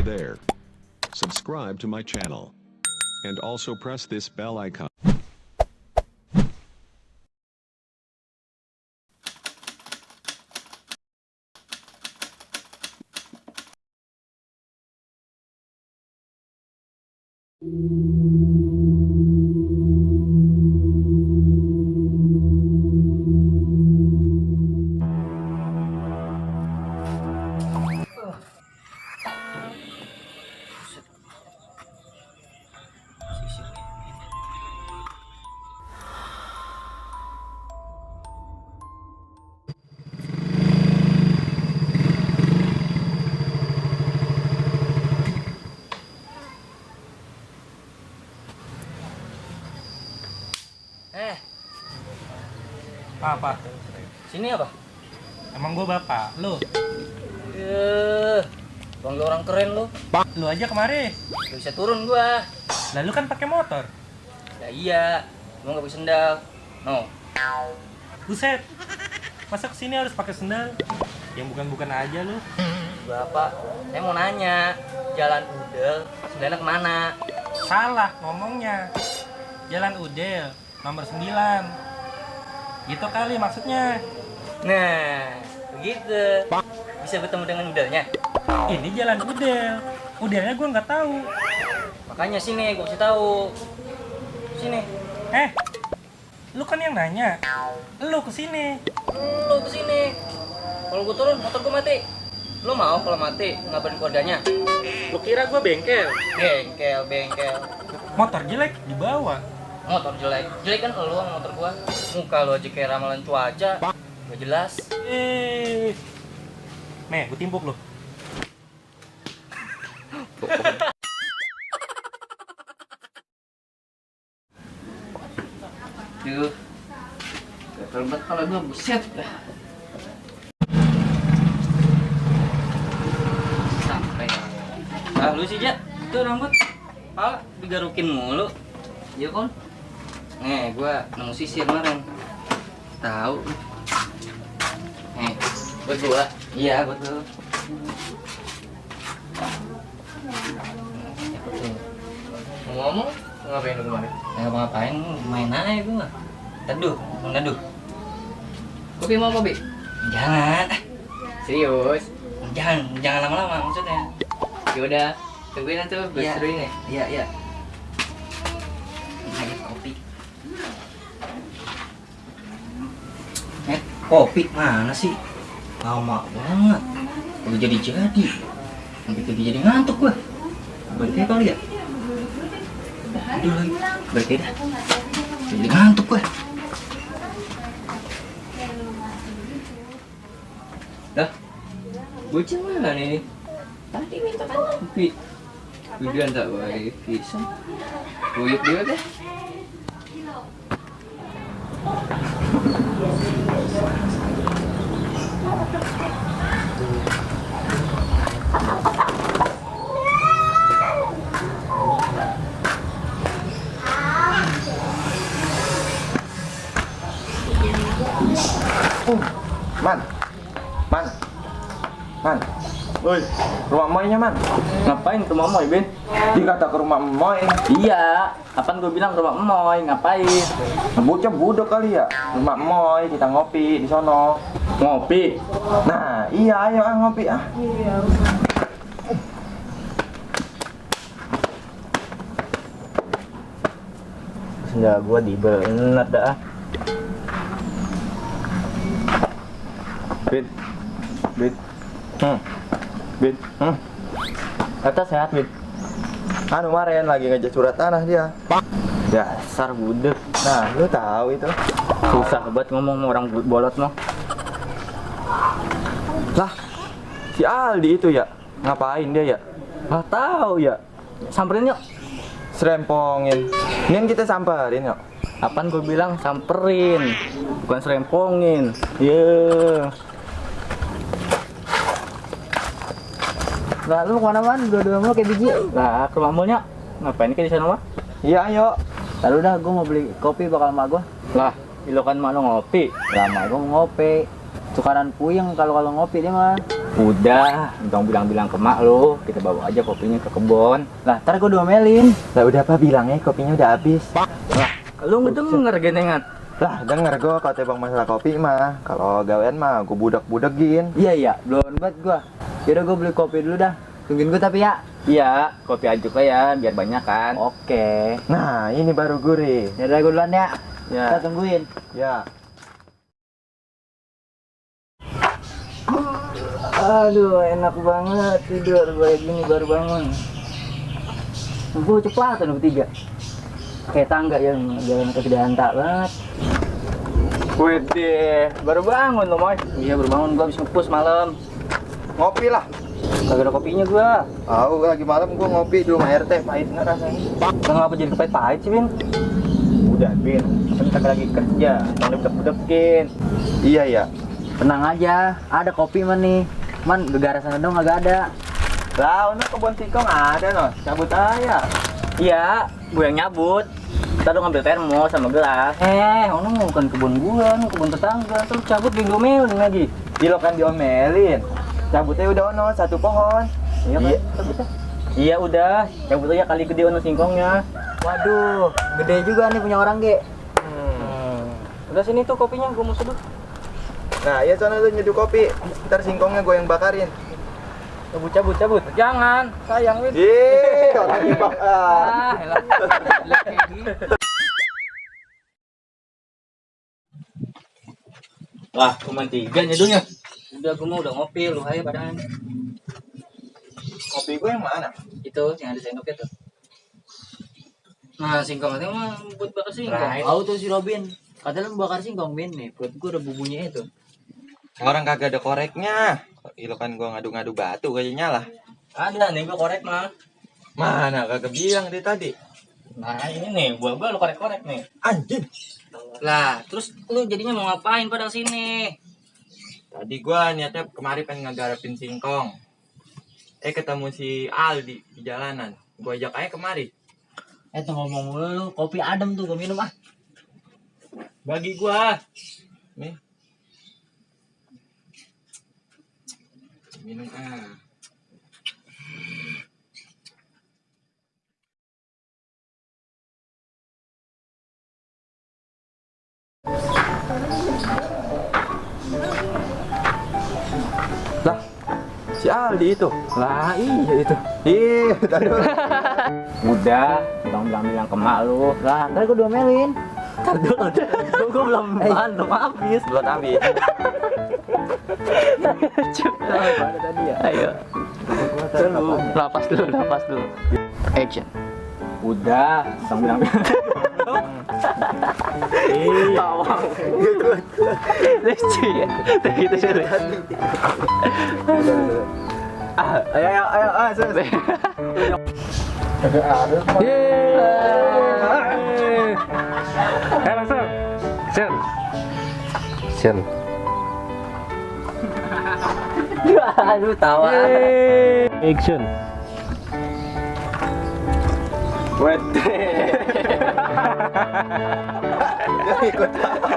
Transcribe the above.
there. Subscribe to my channel. And also press this bell icon. Apa? Sini apa? Emang gua bapak, lu? Panggil orang keren lu. Lu aja kemari. Gak bisa turun gua. Lalu kan pakai motor. Ya iya, gua gak pakai sendal. No. Buset. Masa kesini harus pakai sendal? Yang bukan-bukan aja lu. Bapak, saya mau nanya, Jalan Udel, sendalnya kemana? Salah ngomongnya. Jalan Udel, nomor 9. Gitu kali maksudnya. Nah, begitu. Bisa bertemu dengan udelnya? Ini jalan Udel. Udelnya gua nggak tahu. Makanya sini, gua kasih tahu. Sini. Lu kan yang nanya. Lu kesini. Lu kesini. Kalau gua turun, motor gua mati. Lu mau kalau mati ngabarin keluarganya? Lu kira gua bengkel? Bengkel. Motor jelek dibawa. Motor jelek kan lu sama motor gua. Muka lu aja kayak ramalan cuaca. Gak jelas. Nih, gua timpuk lu. Duh. Gatel banget kalau gua, buset dah. Sampai. Nah, lu sih, Jak. Itu rambut pala digarukin mulu. Iya, Kon. Nih, gua nemu sisir kemarin. Tahu. Nih, buat gua. Iya, buat lu. Mau ngomong? Ngapain lu kemarin? Ngapain? Main aja gua. Teduh, mau neduh. Kopi mau kopi? Jangan. Serius? Jangan lama-lama maksudnya. Yaudah, tungguin tuh, gue seruin ya. Iya. Ayo kopi. Kopi mana sih? Lama banget. Udah jadi. Sampai jadi ngantuk gua. Balik kali ya? Aduh lagi. Balik dah. Jadi ngantuk gua. Dah. Bocah mana nih? Tadi minta kopi. Udah tak baik pisang. Buyuk dia deh. Man, woi, rumah Moynya man. Ngapain ke rumah Moy, Ben? Dikata ke rumah Moy. Iya, apaan gue bilang ke rumah Moy, ngapain? Bocah budok kali ya. Rumah Moy, kita ngopi di sono. Ngopi? Nah, iya ayo ngopi ah. Enggak, gua dibenet dah. Bit. Bit. Kata sehat, Bit. Anu kemarin lagi ngejat surat tanah dia. Dasar budek. Nah, lu tahu itu. Susah banget ngomong orang bolot mah. Lah, si Aldi itu ya. Ngapain dia ya? Nggak tahu ya. Samperin yuk. Serempongin. Ini kita samperin yuk. Apaan gue bilang samperin, bukan serempongin. Iya. Lah lu kemana-mana, dua-dua mulu kayak biji. Lah ke rumah mulnya. Ngapain ke di sana mah? Iya, ayo. Lalu dah gue mau beli kopi bakal emak gue. Lah, lo kan emak lo ngopi. Lah emak gue mau ngopi. Sukaran puyeng kalau ngopi dia mah. Udah, jangan bilang-bilang ke mak lu, kita bawa aja kopinya ke kebun. Lah, ntar gue diomelin. Lah udah apa bilangnya kopinya udah habis. Lah, lu ngedenger genengan. Lah, denger gue kalau tebang masalah kopi mah. Kalau gawean mah gue budak-budekin. Iya, belum banget gua. Yaudah gua beli kopi dulu dah. Tungguin gua tapi ya. Iya, kopi ajuk ya, biar banyak kan. Oke. Nah, ini baru gurih. Yaudah gua duluan ya. Ya. Kita tungguin. Ya. Aduh, enak banget tidur kayak gini baru bangun. Gua cepat tuh bertiga. Kayak tangga yang jalan ke Danta banget. Wede, baru bangun lo, Moy. Iya, baru bangun, gua habis ngepus malam. Ngopi lah. Kagak ada kopinya gua. Tahu lagi malam gue ngopi di rumah RT, pahit nggak rasanya? Kenapa jadi pahit-pahit sih, Bin? Udah, Bin. Bentar lagi kerja, jangan dibedek-bedekin. Iya ya. Tenang aja, ada kopi mah nih. Man, gegara sana dong agak ada. Lah, untuk kebun singkong ada no, cabut aja. Iya, gue yang nyabut. Kita udah ngambil termos sama gelas. Ono bukan kebun gua, ono kebun tetangga. Terus cabut diomelin lagi. Gila kan diomelin. Cabutnya udah ono satu pohon. Iya kan? Cabut dah. Iya udah, cabut aja kali gede ono singkongnya. Waduh, gede juga nih punya orang, Ge. Udah sini tuh kopinya, gua mau seduh. Nah, ya sana lu nyeduh kopi. Ntar singkongnya gue yang bakarin. Cabut. Jangan, sayang, Win. Yeay, orang ibak. Elah. Kayak gini. Wah, cuma 3 nyeduhnya. Udah, gue mau udah ngopi, lu aja badan. Kopi gue yang mana? Itu yang ada sendoknya tuh. Nah, singkong itu mah buat bakar singkong. Right. Tahu tuh si Robin. Katanya lu bakar singkong, Bin nih. Perut gue ada bumbunya itu. Orang kagak ada koreknya. Ilo kan gue ngadu-ngadu batu kayaknya lah. Ada nih gue korek mah. Mana kagak bilang dari tadi. Nah, ini nih, gua lu korek-korek nih. Anjing. Lah, terus lu jadinya mau ngapain pada sini? Tadi gua niatnya kemari pengen ngegarapin singkong. Ketemu si Aldi di jalanan. Gua ajak aja kemari. Tuh ngomong lu, kopi adem tuh gua minum ah. Bagi gua. Nih. Minum ah. Lah, si Aldi itu. Lah, iya itu. Ih, tadi Udah, bilang ke mak lu. Lah, ntar gua diomelin. Ntar dulu, gua belum habis. belum habis. Mana tadi ya? Ayo. Lapas dulu. Action. Udah, bilang. Tawang. Lucu ya. Gitu sih. Ayo, selesai. Langsung. Action. Aduh, tawa. Action. Wede. Dia ikut tawa.